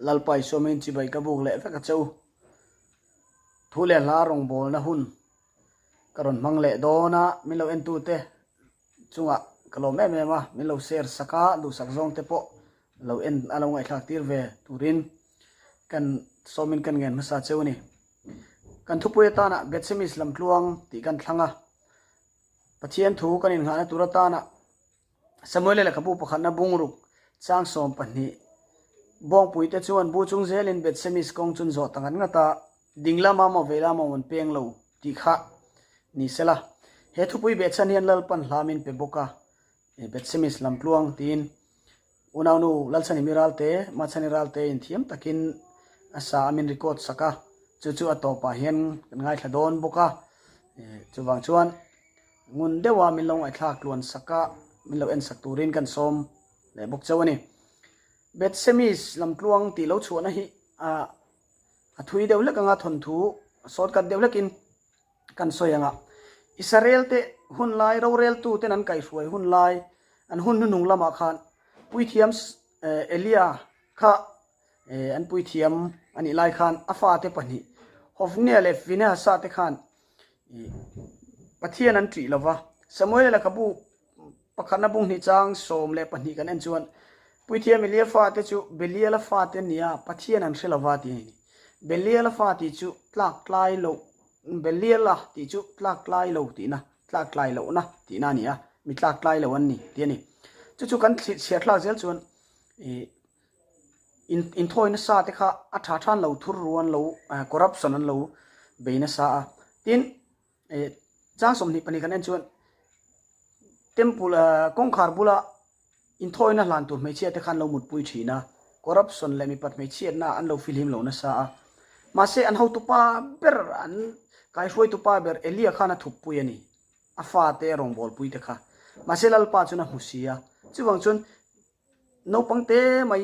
Lalpa Isua hmingin chibai ka buk leh vek a che u. Thu leh hla rawngbawlna hun ka rawn hmang leh dawn a, min lo entute chungah ka lawm em em a, min lo share sak a, duhsak zawng te pawh lo en a lo ngaihthlak tir ve turin kan sawmin kan ngen hmasa cheu a ni. Kan thupui atana Bethsemis lamtluang tih kan thlang a, Pathian thu kan innghahna tur atana Samuela lehkhabu pakhatna bungruk chang 12 Bawngpuite chuan bu chung zelin Bethsemis kawng chun zawh ta ngat ngat a, ding lama maw vei lama maw an peng lo tih kha ni sela. He thupui behchhan hian Lalpan hla min pe bawk a, Bethsemis lamtluang tiin unaunu Lalchhanhimi Ralte, Machhani Ralte in thiam takin a sa a min record sak a, chu chu a tawpah hian kan ngaithla dawn bawk a, chuvang chuan Ngun deuha min lo ngaihthlak tluan sak a, min lo en sak turin kan sawm leh bawk chauh a ni. Bethsemis lamtluang tih lo chhuahna hi a thui deuh hlek anga thawnthu shortcut deuh hlekin kan sawi ang a. Israel te hun lai, roreltu ten an kaihhruai hun lai, an hun hnuhnung lamah khan puithiam Elia kha an puithiam a nih lai khan a fate pahnih Hofnia leh Phinehasa te khan Pathian an ṭih lo va. Samuela lehkhabu pakhatna bung hnih chang 12 kan en chuan, Puithiam Elia fate chu Beliala fate an ni a, Pathian an hre lo va tih a ni. Beliala fa tih chu tlak tlai loh, Beliala tih chu tlak tlai lo tihna, tlak tlai lohna tihna a ni a, mi tlak tlai lo an ni tih a ni. Chu chu kan chhiar thlak zel chuan Inthawi nasa te kha a tha than lo thur ru an lo corruption an lo bei nasa a. Tin, chang 22 kan en chuan temple kawngkhar bula inthawina hlan tur hmeichhia te khan lo mutpui thin a, corruption leh mipat hmeichhiatna an lo fihlim lo nasa a. Mahse an hotupa ber an kaihruaitupa ber Elia khan a thuppui a ni. A fate a rawngbawlpui te kha. Mahse Lalpa chuan a hmu si a. Chuvang chuan Naupang te mai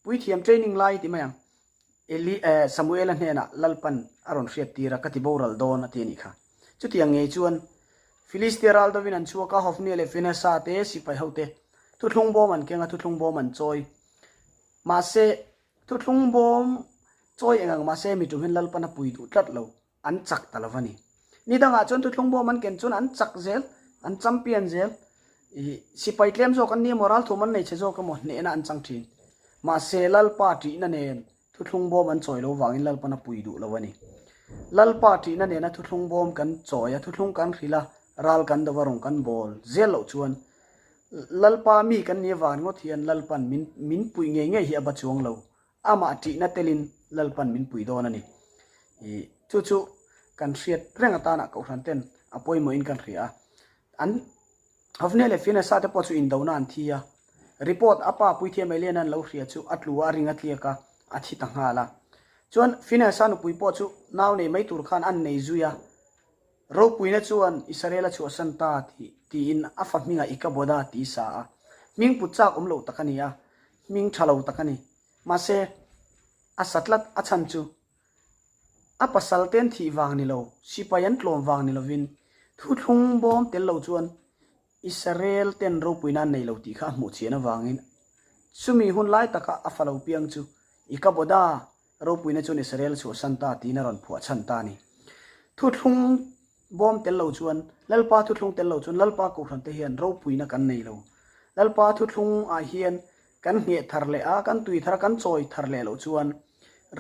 puithiam training lai ti mai ang. Eli eh Samuela hnenah Lalpan a rawn hriat tir a, ka ti boral dawn a ti a nih kha. Chutiang ngei chuan Filistia ral dovin an chhuak a, Hofnia leh Phinehasa te sipai ho te thuthlung bawm an keng a, thuthlung bawm an chawi. Mahse thuthlung bawm chawi eng ang mahse mi tum hian Lalpan a pui duh tlat lo. An chak ta lo va ni. Ni dangah chuan thuthlung bawm an ken chuan an chak zel, an champion zel. Ih, sipai tlem zawk an ni emaw, ralthum an nei chhe zawk emaw hnehna an chang thin. Mahse, Lalpa ṭihna nen thuthlung bawm an chawi lo vangin Lalpan a pui duh lo a ni. Lalpa ṭihna nena thuthlung bawm kan chawi a, thuthlung kan hrilh a, ral kan do a, rawng kan bawl zel loh chuan Lalpa mi kan nih avang ringawt hian Lalpan min min puih ngei ngei hi a ba chuang lo. Amah ṭihna telin Lalpan min pui dawn a ni. Ih, chu chu kan hriat reng atana Kohhran ten a pawimawhin kan hria a. An Hofnia leh Phinehasa te pawh chu indona an thi a. Report a pa Puithiam Eliana an lo hria chu a tlu a, a ring a tliak a, a thi ta nghal a. Chuan Phinehasa nupui pawh chu nau nei mai tur khan an nei zui a. Ropuina chuan Israel a chhuahsan ta tih tiin a fa hmingah Ikaboda tih sa a. Hming put chak awm loh tak a ni a, hming tha lo tak a ni. Mahse, a sa tlat a chhan chu a pasal ten thih vang ni lo, sipai an tlawm vang ni lovin thuthlung bawm tel lo chuan Israel ten ropuina an nei lo tih kha a hmuh chian avangin chumi hun lai taka a fa lo piang chu Ikaboda Ropuina chuan Israel a chhuahsan ta tiin a rawn phuah chhan ta a ni. Thuthlung bawm tel lo chuan, Lalpa thuthlung tel lo chuan Lalpa Kohhran te hian ropuina kan nei lo. Lalpa thuthlung ah hian kan ngheh thar leh a, kan tui thar a, kan chawi thar leh loh chuan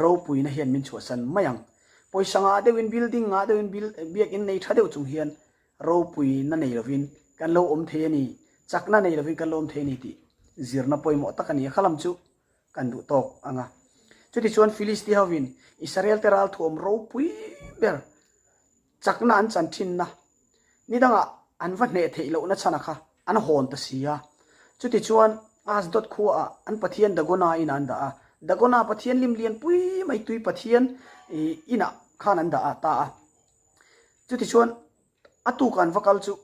ropuina hian min chhuahsan mai ang. Pawisa ngah deuhin, building ngah deuhin, biakinn nei tha deuh chung hian ropuina nei lovin kan lo awm thei a ni, chakna nei lovin kan lo awm thei a ni tih zirna pawimawh tak a ni a. Khalam chu kan duh tawk ang a. Chutichuan Filistia hovin Israel-te ralthuam ropui ber chakna an chan thinna ni dangah an va hneh theih lohna chhana kha an hawn ta si a. Chutichuan Asdod khuaah an pathian Dagona inah an dah a. Dagona pathian lim lian pui mai tui pathian inah khan an dah a ta a. Chutichuan a tuk an va kal chu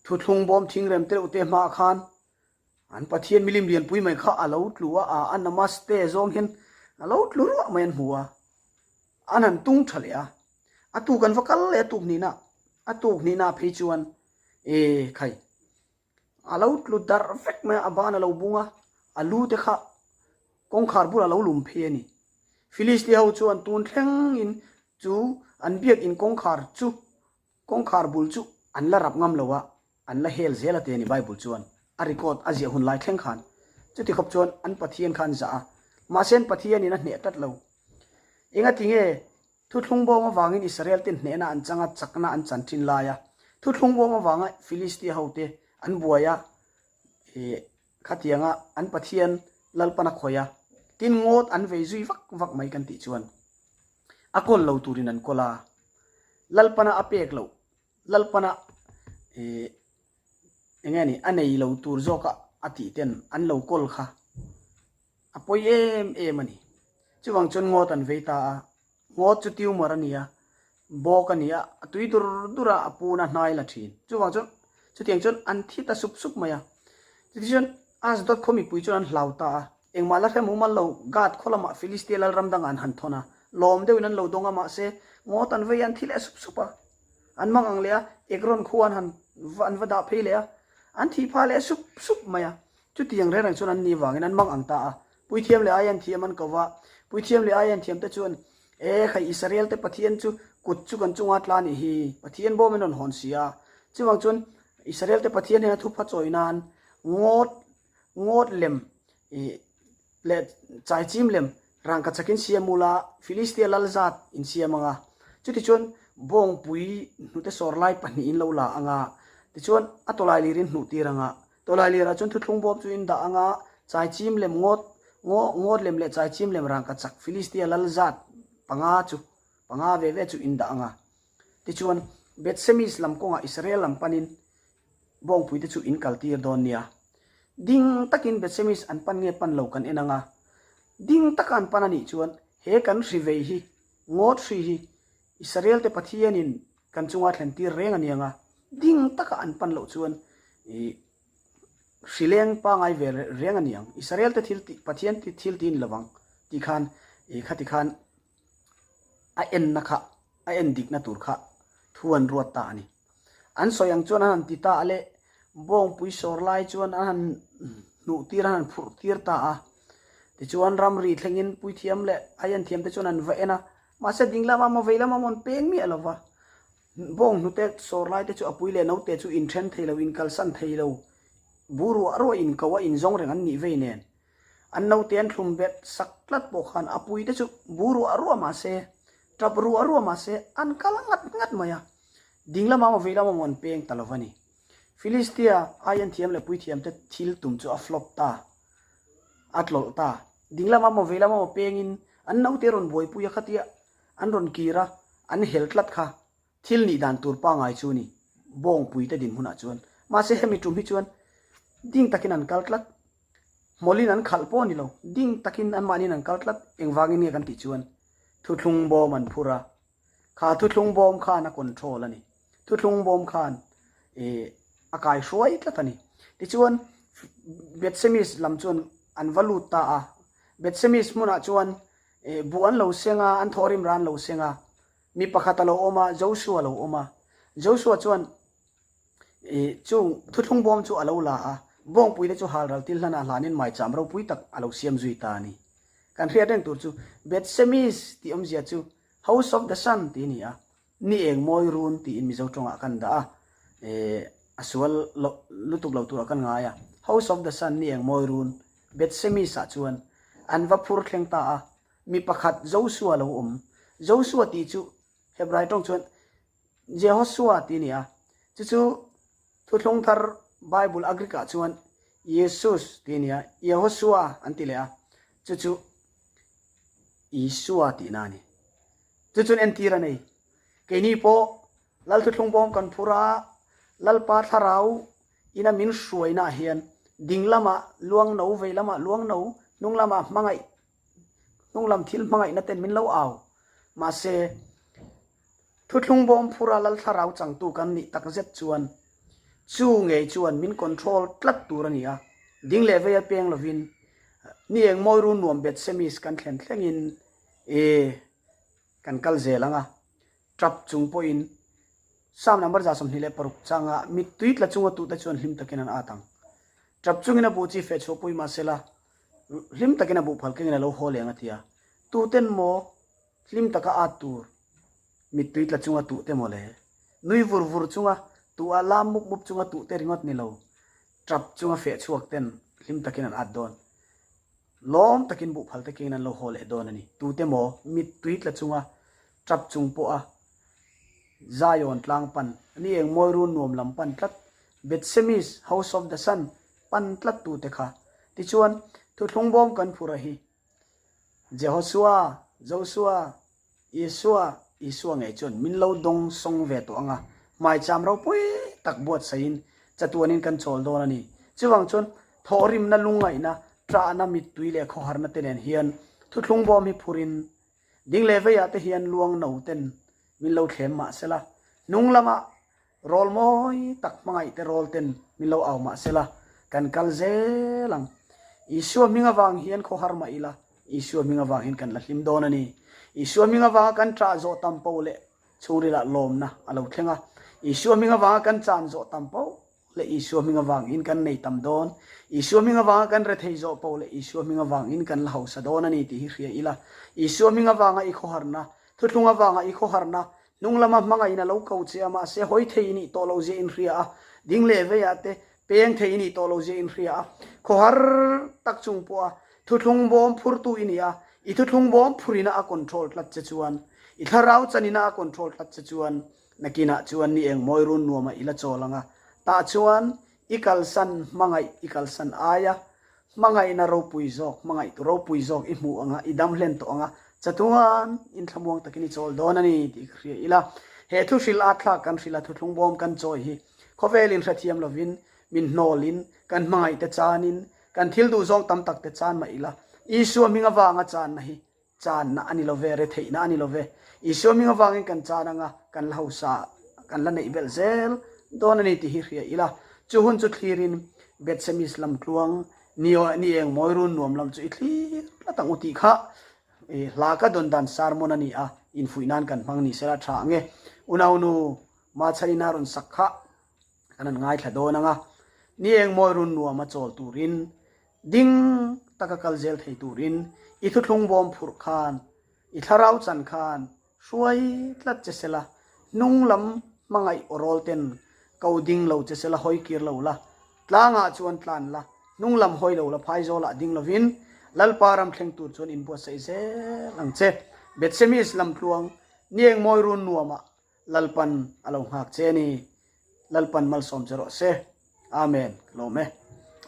Thuthlung bawm thingrem te deuh te hmaah khan an Pathian milim lianpui mai kha a lo tlu a, a a namaste zawng hian a lo tlu ruah mai an hmu a, an han tung tha leh a, a tuk an va kal leh a tuk hnihna, a tuk hnihna phei chuan e khai a lo tlu darh vek mai a, a ban a lo bung a, a lu te kha. Kawngkhar bulah lo lum phei a ni. Filistia ho chuan tun thlengin chu an biakin kawngkhar chu kawngkhar bul chu an la rap ngam lo a, an la hel zel a ti a ni Bible chuan a record a ziah hun lai thleng khan. Chuti khawp chuan an Pathian kha an zah a, mahse an Pathianin a hneh tlat lo. Engati nge Thuthlung bawm avangin Israel ten hnehna an chang a, chakna an chan thin lai a, thuthlung bawm avanga Filistia hote an buai a, ih khatianga an Pathian Lalpan a khawih a, tin ngawt an vei zui vak vak mai kan tih chuan a kawl lo turin an kawl a, Lalpana a pek loh, Lalpana ih eng nge ni a nei lo tur zawka a tih ten an lo kawl kha a pawi em em a ni. Chuvang chuan ngawt an vei ta a, ngawt chu tumor a ni a, bawk a ni a, a tui dur dur a, a pun a hnai la thin. Chuvang chuan chutiang chuan an thi ta sup sup mai a. Chutichuan Asdod khaw mipui chuan an hlau ta a, engmah la hrem humal lo Gath khaw lamah Filistia lal ram dangah an han thawn a, lawm deuhin an lo dawng a, mahse ngawt an vei a, an thi leh sup sup a. An mang ang leh a, Ekron khua an han an va dah phei leh a, an thih phah leh sup sup mai a. Chutiang reng reng chuan an ni vangin an mang ang ta a. Puithiam leh aian thiam an ko va, Puithiam leh aian thiam te chuan, E khai, Israel te Pathian chu kut chu kan chunga tla nih hi, Pathian bawm in rawn hawn si a. Chuvang chuan Israel te Pathian hian a thupha chawi nan ngawt ngawt lem ih leh chaichim lem rangkachak in siam ula, Filistia lal zat in siam ang a. Chutichuan bawngpui hnute sawr lai pahnihin lo la ang a, tichuan a tawlailir in hnuh tir ang a. Tawlailirah chuan thuthlung bawm chu in dah ang a, chaichim lem ngawt, ngaw, ngawt lem leh chaichim lem rangkachak Filistia lal zat panga chu, panga ve ve chu in dah ang a. Tichuan, Beth-semis lam kawngah Israel lam panin bawngpuite chu in kaltir dawn nia. Ding takin Beth-semis an pan nge pan lo kan en ang a. Ding taka an pan a nih chuan he kan hri vei hi, ngawt hri hi, Israel te Pathianin kan chunga thlen tir reng a niang a, ding taka an pan loh chuan ih hrileng pangai ve reng a niang, Israel te thil tih Pathian thil tih a ni lovang tih khan ih khati khan a enna kha a en dikna tur kha thu an ruat ta a ni. An sawi ang chuan an han ti ta a le, bawngpui sawr lai chuan an han hnuh tir an han phurh tir ta a, tichuan ramri thlengin puithiam leh aienthiam te chuan an va en a, Mahse ding lama maw vei lama maw an peng miah lo va, bawng hnute sawr lai te chu a pui leh naute chu inthen thei lo, inkalsan thei lo, bu ruah ruah inko a inzawng reng an nih vei nen. An naute an thlum bet sak tlat pawh khan a pui te chu bu ruah ruah mahse, tap ruah ruah mahse an kal ngat ngat mai a, ding lama maw vei lama maw an peng ta lo va ni. Filistia aienthiam leh puithiamte thil tum chu a flop ta. A tlawlh ta. Ding lama maw vei lama maw pengin an naute rawn buaipui a khatia an rawn kir a, an hel tlat kha thil nih dan tur pangai chu ni Bawngpuite dinhmunah chuan. Mahse hemi tum hi chuan ding takin an kal tlat. Hmawlin an khalh pawh a ni lo. Ding takin anmahniin an kal tlat. Engvangin nge kan tih chuan thuthlung bawm an phur a. Kha thuthlung bawm khan a control a ni. Thuthlung bawm khan ih a kai hruai tlat a ni. Tichuan Bethsemis lam chuan an va lut ta a. Bethsemis hmunah chuan ih buh an lo seng a, an thawhrim ran lo seng a. Mi pakhat a lo awm a, Joshua a lo awm a. Joshua chuan ih chung thuthlung bawm chu a lo la a, bawngpuite chu halral til hlanah hlanin maicham ropui tak a lo siam zui ta a ni. Kan hriat reng tur chu Bethsemis tih awmzia chu House of the Sun tih a ni a. Ni eng mawi run tiin Mizo tawngah kan dah a, eh a sual loh lutuk lo turah kan ngai a. House of the Sun ni eng mawi run Bethsemis ah chuan an va phur thleng ta a, mi pakhat Joshua lo awm. Joshua tih chu Hebrai tawng chuan Jehoshua tih a ni a, chu chu Thuthlung Thar Bible a Greek ah chuan Jesus tih a ni a, Yehoshua an ti leh a, chu chu Isua tihna a ni. Chu chuan entir a nei. Keini pawh Lal thuthlung bawm kan phur a, Lalpa thlarau ina min hruainaah hian ding lamah luang no, vei lamah luang no, hnung lamah hmangaih, hnung lam thil hmangaihna ten min lo au. Mahse, thuthlung bawm phura Lal thlarau changtu kan nih takzet chuan chu ngei chuan min control tlat tur a ni a. Ding leh veia peng lovin ni eng mawi run nuam bet semis kan thlen thlengin E, kan kal zel ang a, tap chung pawhin Psalm number 26 changa mittui tla chunga tute chuan hlim takin an at ang. Tap chungin a buh chi feh chhuah pui mahsela. Hlim takin a buhphal kengin a lo haw leng a ti a. Tuten maw hlim taka at tur mittui tla chunga tuh te maw le? Nui vur vur chunga tuh a lam mup mup chunga tuh te ringawt ni lo, tap chunga feh chhuak ten hlim takin an at dawn. Lawm takin buhphal te kengin an lo haw leh dawn a ni. Tute maw mittui tla chunga tap chung pawha Zion tlang pan, ni eng mawi run nuam lam pan tlat, Bethsemis, House of the Sun, pan tlat tute kha. Tichuan, thuthlung bawm kan phur a hi. Jehosua, Josua, Isua, Isua ngei chuan min lo dawng sawng ve tawh ang a, hmaicham ropui tak buatsaihin chatuanin kan chawl dawn a ni. Chuvang chuan, thawhrimna, lungngaihna, ṭahna, mittui leh khawharna te nen hian thuthlung bawm hi phurin Ding leh veiah te hian luang no ten min lo thlem mah sela, hnung lamah rawl mawi tak hmangaih te rawl ten min lo au mah sela, kan kal zel ang. Isua hming avang hian khawhar mah ila, Isua hming avang hian kan la hlim dawn a ni. Isua hming avanga kan ṭah zawh tam poh leh chhungrilah lawmna a lo thleng a, Isua hming avanga kan chan zawh tam poh leh Isua hming avangin kan nei tam dawn. Isua hming avanga kan rethei zawh poh leh Isua hming avangin kan la hausa dawn a ni tih hi hria ila. Isua hming avanga i khawharna, thuthlung avanga i khawharna, hnung lama hmangaihna lo ko che a, mahse hawi thei i nih tawh lo zia inhria a, ding leh veiah te peng thei i nih tawh lo zia inhria a, khawhar tak chung pawha thuthlung bawm phurtu i ni a, i thuthlung bawm phurina a control tlat che chuan, i thlarau chanina a control tlat che chuan, Nakinah chuan ni eng mawi run nuamah i la chawl ang a, tah chuan i kalsan hmangaih i kalsan aia hmangaihna ropui zawk, hmangaihtu ropui zawk i hmuh ang a, i dam hlen tawh ang a, chatuan inthlamuang takin i chawl dawn a ni tih ka hria ila. He thu hrilh at thlak kan hrilh a, thuthlung bawm kan chawi hi khawvelin hrethiam lovin min hnawlin kan hmangaihte chanin kan thil duhzawng tam takte chan mah ila, Isua hming avanga channa hi Channa a ni lo ve, retheihna a ni lo ve. Isua hming avangin kan chan anga kan la hausa, kan la neih belh zel dawn a ni tih hi hria ila. Chu hun chu thlirin Bethsemis lam tluang ni ni eng mawi run nuam lam chu i thlir tlat ang u tih kha hla ka dawn dan sermon a ni a, infuih nan kan hmang ni sela tha ang e. Unaunu Machhanina rawn sak kha kan han ngaithla dawn ang a, ni eng mawi run nuam a chawl turin Ding taka kal zel thei turin i thuthlung bawm phurh khan, i thlarau chan khan hruai tlat che sela, hnung lam hmangaih aw rawl ten ko ding lo che sela hawi kir lo la, tlangah chuan tlan la, hnung lam hawi lo la phaizawlah ding lovin Lalpa ram thleng tur chuan inbuatsaih zel ang che. Bethsemis lamtluang Niengmawi run nuamah Lalpan a lo nghak che a ni. Lalpan malsawm che rawh se. Amen. Ka lawm e.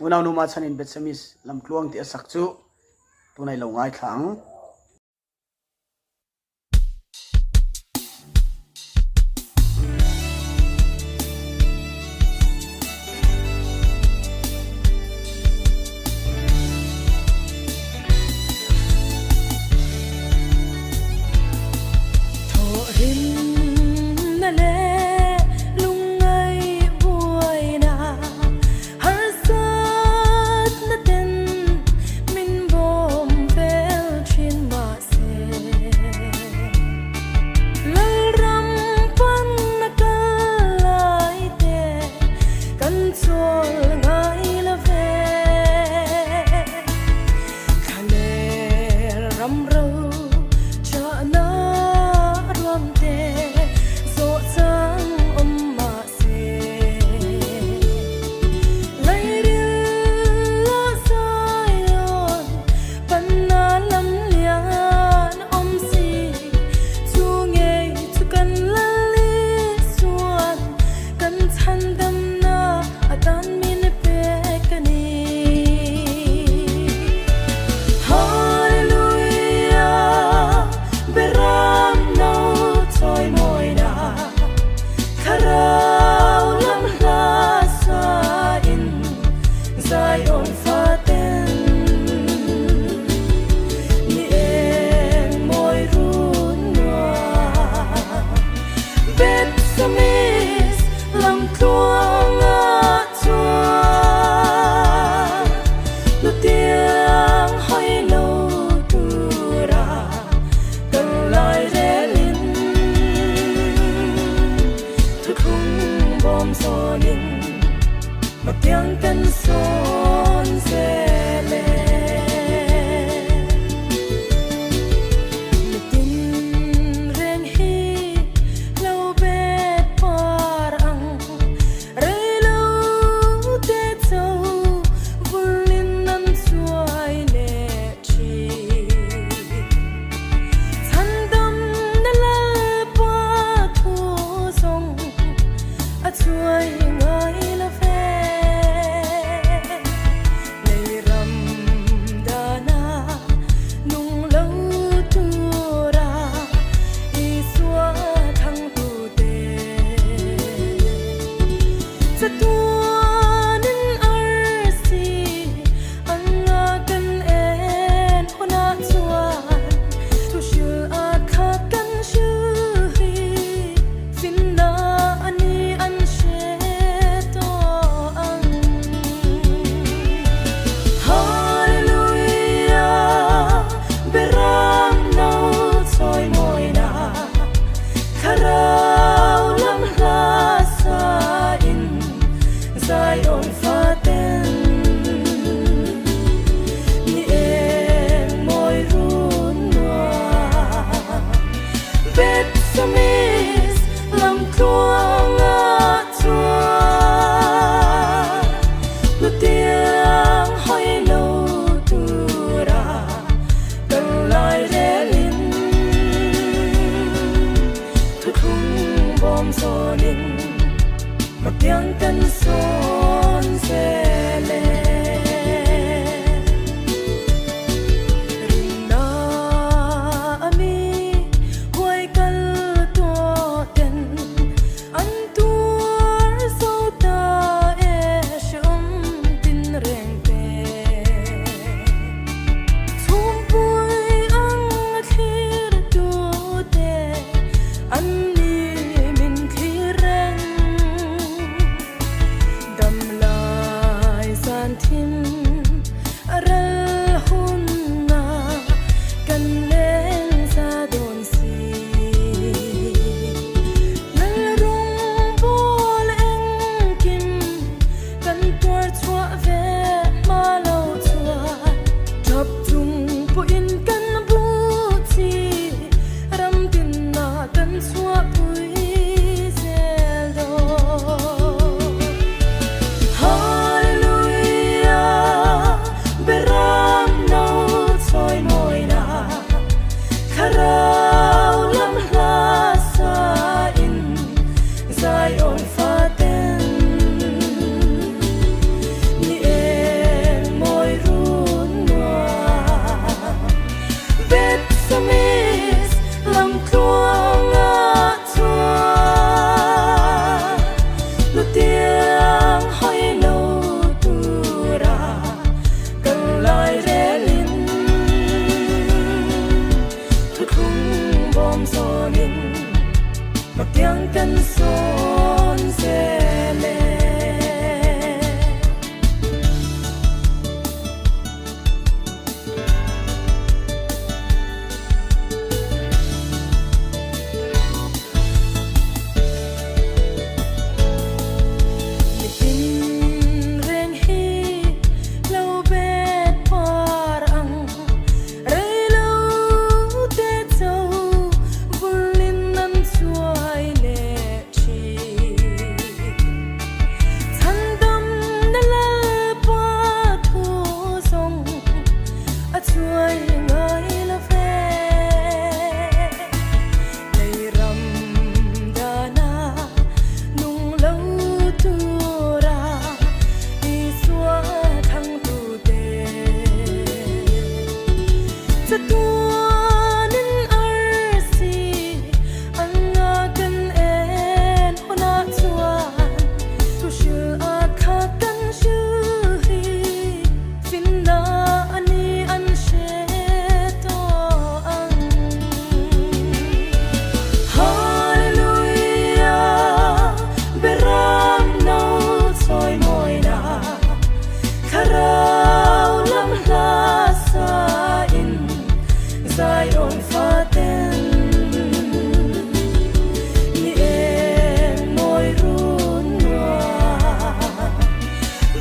Unaunu Machhanin Bethsemis lamtluang tih a sak chu tunah i lo ngaithla ang. Thawhrimna leh lungngaih buaina harsatna ten min bawm vel thin. Chatuanin arsi anga kan en hunah chuan thuhrilh a kha kan hrilh hi finna a ni an hre tawh ang. Hallelujah, Beram no chawi mawina Thlarau lam hla sa in Zion faten ni eng mawi run nuam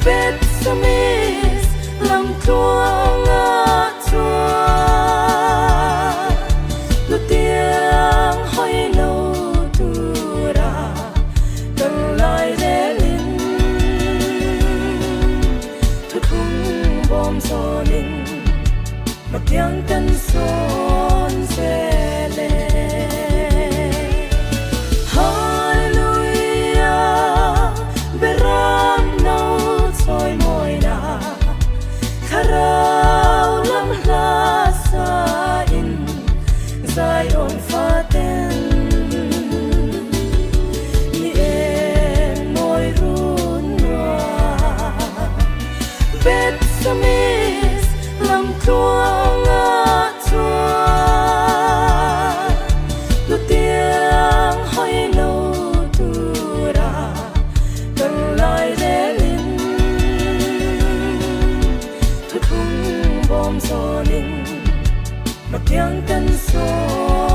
Bethsamis lam tluanga chuan Nutiang hawi lo tura kan lai zelin Thuthlung bawm zawnin Hmatiang kan sawn zel e. Hallelujah, Beram no chawi mawina Thlarau lam hla sa in Zion faten ni eng mawi run nuam Bethsamis lam tluanga chuan Nutiang hawi lo tura kan lai zelin Thuthlung bawm zawnin Hmatiang kan sawn.